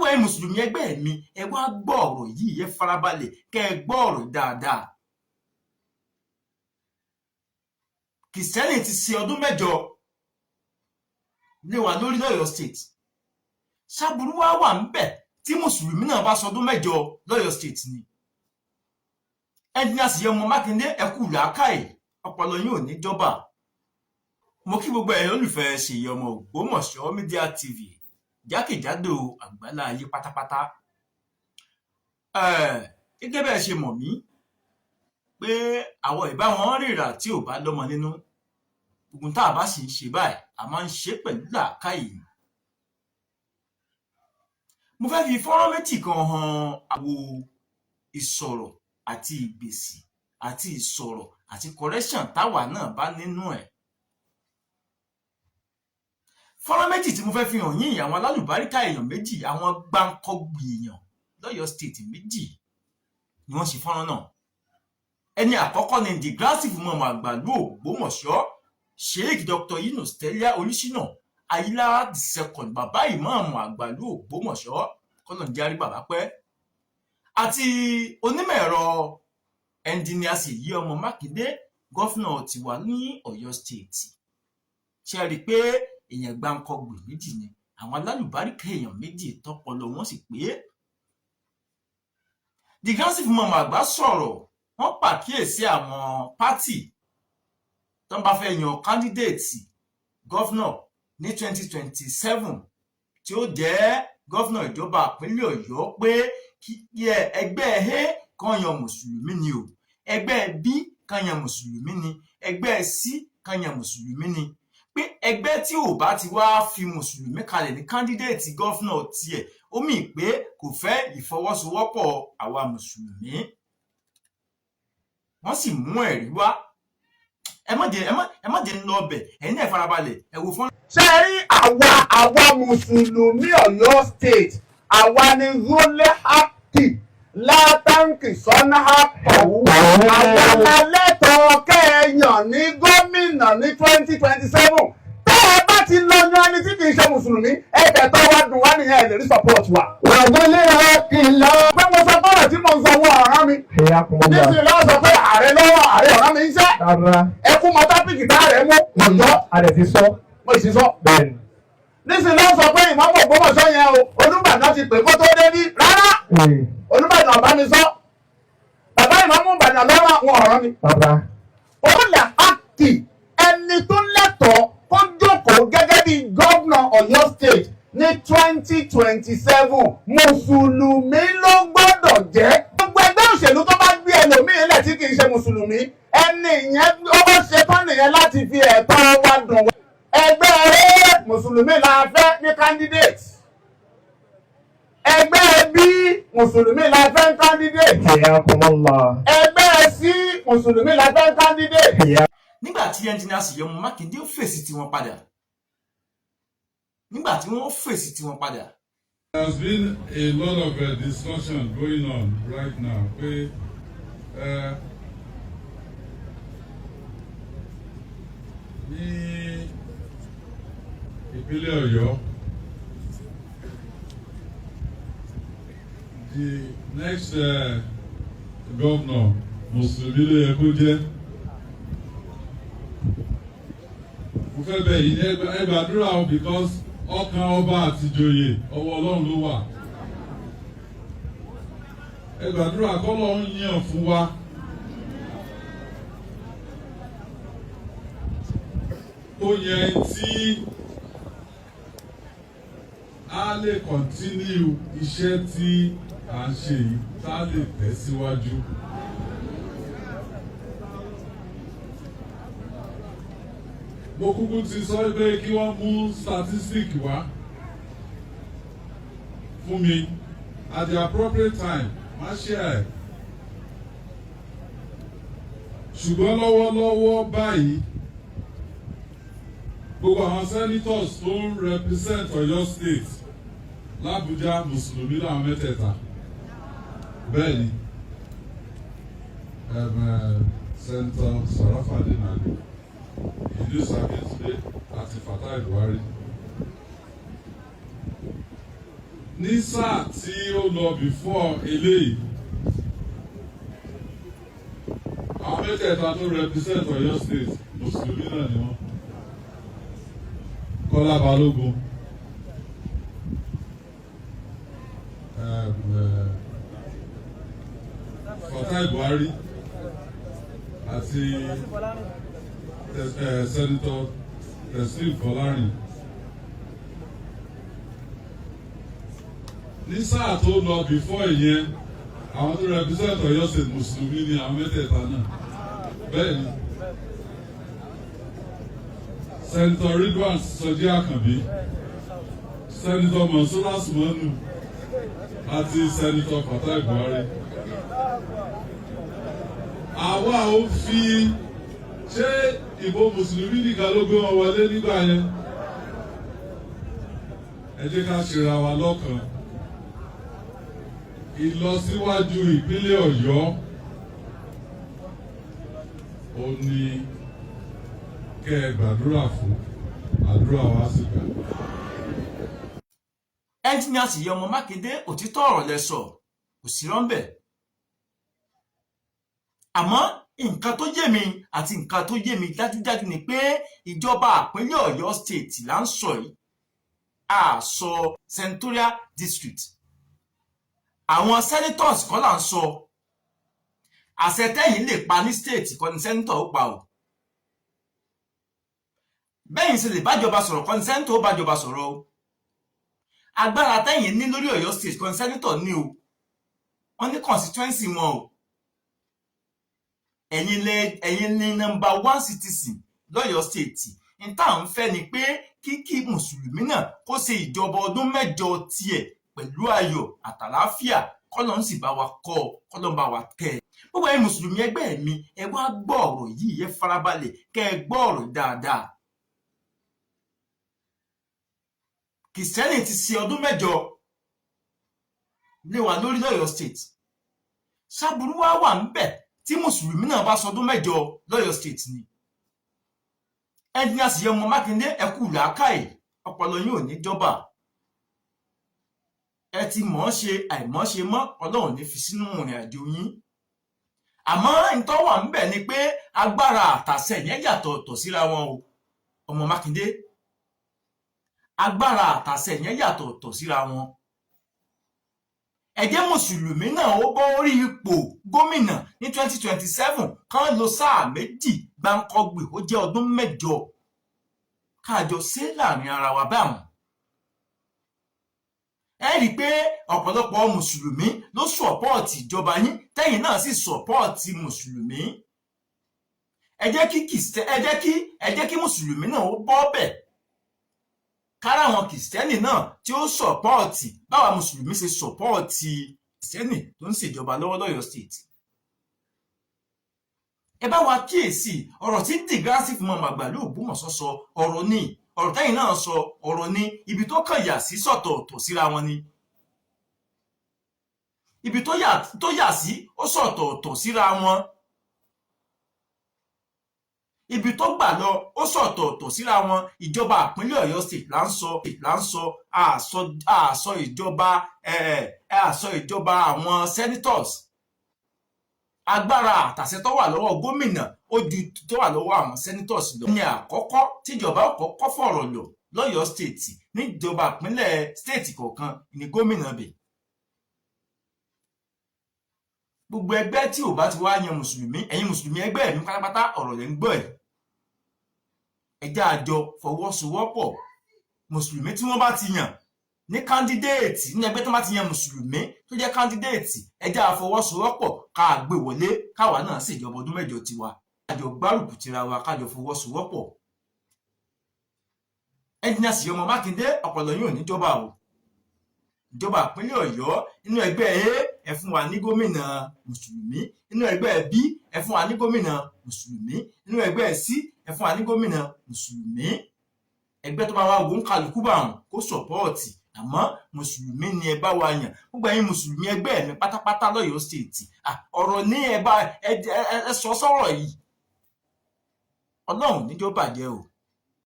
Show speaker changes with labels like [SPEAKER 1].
[SPEAKER 1] Ẹ̀yin mùsùlùmí ẹgbẹ́ mi, ẹ wá gbọ́ ọ̀rọ̀ yìí, ẹ farabalẹ̀ kẹ́ ẹ gbọ́ ọ̀rọ̀ dáadáa. Kìrìsìtẹ́nì ti ṣe ọdún 8 lé wa lórí lọ́yọ̀ọ́ state. Ṣàbùrú wá wà ńbẹ̀ tí mùsùlùmí náà bá sọdún 8 lọ́yọ̀ọ́ state ni. Ẹnjìnìá Ṣèyí ọmọ Mákindé, ẹ kú làákàyè, ọpọlọ yín ò ní jọba. Mo kí gbogbo ẹ̀yin olùfẹ́ Ṣèyí ọmọ Ògbómọ̀ṣọ́ Media TV jákèjádò àgbálá ayé pátápátá. Gẹ́gẹ́ bẹ́ẹ̀ ṣe mọ̀ mí pé àwọn ìbá wọn rìnrà tí ò bá lọ́mọ nínú, gbogbo tá a bá sì ń ṣe báyìí, a máa ń ṣe pẹ̀lú làákàyè. Mo fẹ́ fi fọ́nrán méjì kan hàn àwo ìsọ̀rọ̀ àti ìgbèsì àti ìsọ̀rọ̀ àti correction táwa náà bá nínú ẹ̀. Fọ́nrán méjì tí mo fẹ́ fi hàn yín, àwọn alálùbáríkà èèyàn méjì, àwọn gbáǹkọ́gbì èèyàn lọ́yọ̀ọ́ state méjì ni wọ́n ṣe fọ́nrán náà. Ẹni àkọ́kọ́ ni the Grand Chief Imam àgbàlú Ògbómọ̀ṣọ́, Sheikh Dr. Yunus Tẹ́lẹ̀ Olúṣínà Ayílára the second, bàbá ìmáàmù àgbàlú Ògbómọ̀ṣọ́, kọ́nà járí bàbá pẹ́, àti onímọ̀ ẹ̀rọ ẹnjìníà Ṣèyí ọmọ Mákindé, gọ́fúnà tiwa ní Ọ̀yọ́ state. Ṣe rí i pé èèyàn gbáǹkọ́gbì méjì ni àwọn alálùbáríkà èèyàn méjì tọpọlọ wọn sì pé. The Grand Chief Imam àgbà sọ̀rọ̀, wọ́n pàkíyèsí àwọn pátì tó ń bá fẹ́ yan candidate gọ́fúnà ní 2027 tí ó jẹ́ gọ́fúnà ìjọba ìpínlẹ̀ Ọ̀yọ́ pé kí ẹgbẹ́ A kan yan mùsùlùmí ni o, ẹgbẹ́ B kan yan mùsùlùmí ni, ẹgbẹ́ C kan yan mùsùlùmí ni, pé ẹgbẹ́ tí ò bá ti wá fi mùsùlùmí kalẹ̀ ní candidate gọ́fúnà tiẹ̀, ó mì pé kò fẹ́ ìfọwọ́sowọ́pọ̀ àwa mùsùlùmí. Wọ́n sì mú ẹ̀rí wá. Ẹ má jẹ́ ń lọ ọbẹ̀, ẹ̀yin náà farabalẹ̀ ẹ wo fọ́nrán.
[SPEAKER 2] Ṣe rí àwa mùsùlùmí Ọ̀yọ́ state, àwa ni rólé hákì látàǹkì sọ́nà àpọ̀wù, àwa lẹ́tọ̀ọ́ kẹ́ẹ̀yàn ní gómìnà ní 2027. Tẹ́ ẹ bá ti lọ yan ẹni tí kì í ṣe mùsùlùmí, ẹ tẹ̀tọ́ wa dùn wá nìyẹn, ẹ lè rí support wa.
[SPEAKER 3] Wàdúlé àkìlá.
[SPEAKER 2] Pé mo sọ fọ́nrán tí mo ń sọ wọn ọ̀ràn mi. Nísìnyí lọ́wọ́ sọ pé ààrẹ lọ́wọ́ ààrẹ ọ̀ràn mi ń ṣẹ́. Ẹ kú mọ tápìkì tá ààrẹ mú ọ̀dọ́.
[SPEAKER 3] Ààrẹ ti sọ.
[SPEAKER 2] Mo sì sọ.
[SPEAKER 3] Bẹ́ẹ̀ni.
[SPEAKER 2] Nísìnyí lọ́wọ́ sọ pé ìmọ̀mọ̀ Ògbómọ̀ṣọ́ yẹn o, Olúbàdàn ti pè kó tó dé ní rárá. Olúbàdàn ọ̀bá mi sọ. Bàbá ìmọ̀mù Ìbàdàn lọ́wọ́ àwọn ọ̀ràn mi. Ó là ákì ẹni tó lẹ́tọ̀ọ́ kó jókòó gẹ́gẹ́ bí gómìnà Ọ̀yọ́ state ní 2027, mùsùlùmí ló gbọ́dọ̀ jẹ́. Gbogbo ẹgbẹ́ òṣèlú tó bá gbé ẹlòmíín lẹ̀ tí kì í ṣe mùsùlùmí, ẹni ìyẹn ó bá ṣe tán nìyẹn láti fi ẹ̀tọ́ wa dùn wá. Ẹgbẹ́ A mùsùlùmí la fẹ́ ní candidate. Ẹgbẹ́ B mùsùlùmí la fẹ́ ní candidate. Ẹgbẹ́ C mùsùlùmí la fẹ́ ní candidate.
[SPEAKER 1] Nígbà tí ẹnjìnìá Ṣèyí ọmọ Mákindé ó fèsì tiwọn padà, nígbà tí wọ́n fèsì tiwọn padà.
[SPEAKER 4] There has been a lot of discussion going on right now pé ní ìpínlẹ̀ Ọ̀yọ́, the next governor mùsùlùmí ló yẹ kó jẹ́. Mo fẹ́ bẹ̀ yìí ní ẹ gbàdúrà o, because ọkàn ọba àtìjòyè ọwọ́ Ọlọ́run ló wà. Ẹ gbàdúrà k'Ọlọ́run yàn fún wa. Ó yẹ tí a lè continue iṣẹ́ tí à ń ṣe yìí, tá a lè tẹ̀síwájú. Mo kúkú ti sọ pé kí wọ́n mú statistic wá fún mi at the appropriate time, má share ẹ̀. Ṣùgbọ́n lọ́wọ́lọ́wọ́ báyìí, gbogbo àwọn senators tó ń represent Ọ̀yọ́ state l'Abuja, mùsùlùmí làwọn mẹ́tẹ̀ẹ̀ta. Bẹ́ẹ̀ ni, Senator Sarafadeen Ali, Yunus Akintunde àti Fatai Buhari. Ní sáà tí ó lọ before eléyìí, àwọn mẹ́tẹ̀ẹ̀ta tó represent Ọ̀yọ́ State, mùsùlùmí náà ni wọ́n. Kọ́lá Balógun, Fatai Buhari àti Senator Teslim Fọlárin. Ní sáà tó lọ before ìyẹn, àwọn tó represent Ọ̀yọ́ State, mùsùlùmí ni àwọn mẹ́tẹ̀ẹ̀ta náà. Bẹ́ẹ̀ ni, Senator Ridwan Sọjí Àkànbí, Senator Monsura Sumonu àti Senator Fatai Buhari. Àwa ò fi ṣé ìbò mùsùlùmí nìkan ló gbé wọn wọlé nígbà yẹn. Ẹ jẹ́ ká ṣera wa lọ́kàn. Ìlọsíwájú ìpínlẹ̀ Ọ̀yọ́ ó ní kẹ́ ẹ gbàdúrà fún, àdúrà wa sì gbà.
[SPEAKER 1] Ẹnjìnìà Ṣèyí ọmọ Mákindé, òtítọ́ ọ̀rọ̀ lẹ sọ, kò sí rọ́ńbẹ̀. Àmọ́ nǹkan tó yé mi àti nǹkan tó yé mi dájúdájú ni pé ìjọba ìpínlẹ̀ Ọ̀yọ́ State là ń sọ yìí, a sọ senatorial district. Àwọn senators kọ́ là ń sọ. Àṣẹ tẹ́yìn lè pa ní state kọ́ ni senator ó pa o. Bẹ́yìn sì lè bájọba sọ̀rọ̀ kọ́ ni senator ó bájọba sọ̀rọ̀ o. Agbára tẹ́yìn ní lórí Ọ̀yọ́ State kọ́ ni senator ní o. Wọ́n ní constituency wọn o. Ẹ̀yin lẹ, ẹ̀yin ní number one citizen lọ́yọ́ State. N tá à ń fẹ́ ni pé kíkí mùsùlùmí náà kó ṣe ìjọba ọdún 8 tiẹ̀ pẹ̀lú ayọ̀ àtàláfíà, kọ́lọ́n sì bá wa kọ́ ọ, kọ́lọ́n bá wa kẹ́ ẹ. Gbogbo ẹ̀yin mùsùlùmí ẹgbẹ́ mi, ẹ wá gbọ́ ọ̀rọ̀ yìí, ẹ farabalẹ̀ kẹ́ ẹ gbọ́ ọ̀rọ̀ dáadáa. Kìrìsìtẹ́nì ti ṣe ọdún 8 lé wa lórí lọ́yọ́ State. Ṣàbùrú wa wà ń bẹ̀ tí mùsùlùmí náà bá sọdún 8 lọ́yọ́ State ni. Ẹnjìnìà Ṣèyí ọmọ Mákindé, ẹ kú làákàyè, ọpọlọ yín ò ní jọba. Ẹ ti mọ̀ ọ́n ṣe àìmọ́ ṣe mọ́, Ọlọ́run ní fi sínú ìrìn àjò yín. Àmọ́ ntọ́ wà ń bẹ̀ ni pé agbára àtàṣẹ yẹn yàtọ̀ ọ̀tọ̀ síra wọn o. Ọmọ Mákindé, agbára àtàṣẹ yẹn yàtọ̀ ọ̀tọ̀ síra wọn. Ẹ jẹ́ mùsùlùmí náà ó bọ́ orí ipò gómìnà ní 2027, kan lo sáà 2 gbáǹkọ́gbè, ó jẹ́ ọdún 8, káàjọ ṣe láàrin ara wa báwọn. Ẹ rí i pé ọ̀pọ̀lọpọ̀ mùsùlùmí ló sọ̀pọ́ọ̀tì ìjọba yín, tẹ́yìn náà sì sọ̀pọ́ọ̀tì mùsùlùmí. Ẹ jẹ́ kí mùsùlùmí náà ó bọ́ bẹ̀, kára àwọn kìrìsìtẹ́nì náà tí ó sọ̀pọ́ọ̀tì báwa mùsùlùmí ṣe sọ̀pọ́ọ̀tì kìrìsìtẹ́nì tó ń ṣèjọba lọ́wọ́ lọ́yọ́ State. Ẹ bá wa kíyèsí ọ̀rọ̀ tí Digrassi fún ọmọ àgbàlú Ògbómọ̀ṣọ́ sọ, ọ̀rọ̀ ni ọ̀rọ̀ tẹ́yìn náà sọ, ọ̀rọ̀ ni ibi tó kàn yà sí sọ̀tọ̀ọ̀tọ̀ síra wọn ni. Ibi tó yà sí ó sọ̀tọ̀ọ̀tọ̀ síra wọn. Ibi tó gbà lọ ó sọ̀tọ̀ọ̀tọ̀ síra wọn. Ìjọba ìpínlẹ̀ Ọ̀yọ́ State là ń sọ, àsọ ìjọba àsọ ìjọba àwọn senators. Agbára àtàṣẹ tó wà lọ́wọ́ gómìnà ó ju tó wà lọ́wọ́ àwọn senators lọ. Ní àkọ́kọ́ tíjọba kọ́kọ́ fọ̀rọ̀ lọ lọ́yọ́ State, níjọba ìpínlẹ̀ state kọ̀ọ̀kan ní gómìnà bẹ̀. Gbogbo ẹgbẹ́ tí ò bá ti wá yan mùsùlùmí, ẹ̀yin mùsùlùmí ẹgbẹ́ mi pátápátá, ọ̀rọ̀ lẹ́ ń gbọ́ ẹ̀. Ẹ jẹ́ àjọ fọwọ́sowọ́pọ̀. Mùsùlùmí tí wọ́n bá ti yàn ní kándídéètì ní ẹgbẹ́ tó bá ti yan mùsùlùmí tó jẹ́ kándídéètì, ẹ jẹ́ àfọwọ́sowọ́pọ̀ ká gbé wọlé, káwa náà sì jọba ọdún 8 tiwa. Kájọ gbárùkù tira wa, kájọ fọwọ́sowọ́pọ̀. Ẹnjìnìà Ṣèyí ọmọ Mákindé, ọpọlọ yín ò ní jọba o. Ìjọba ìpínlẹ̀ Ọ̀yọ́, inú ẹgbẹ́ A ẹ fún wa ní gómìnà mùsùlùmí, inú ẹgbẹ́ B ẹ fún wa ní gómìnà mùsùlùmí, inú ẹgbẹ́ C ẹ fún wa ní gómìnà mùsùlùmí. Ẹgbẹ́ tó bá wá wò ń kálukú bá wọn kó sọ̀pọ́ọ̀tì, àmọ́ mùsùlùmí ni ẹ bá wa yàn. Gbogbo ẹ̀yin mùsùlùmí ẹgbẹ́ mi pátápátá lọ́yọ́ State, ọ̀rọ̀ ní ẹ bá ẹ sọ sọ̀rọ̀ yìí. Ọlọ́run níjọ́ bàjẹ́ o.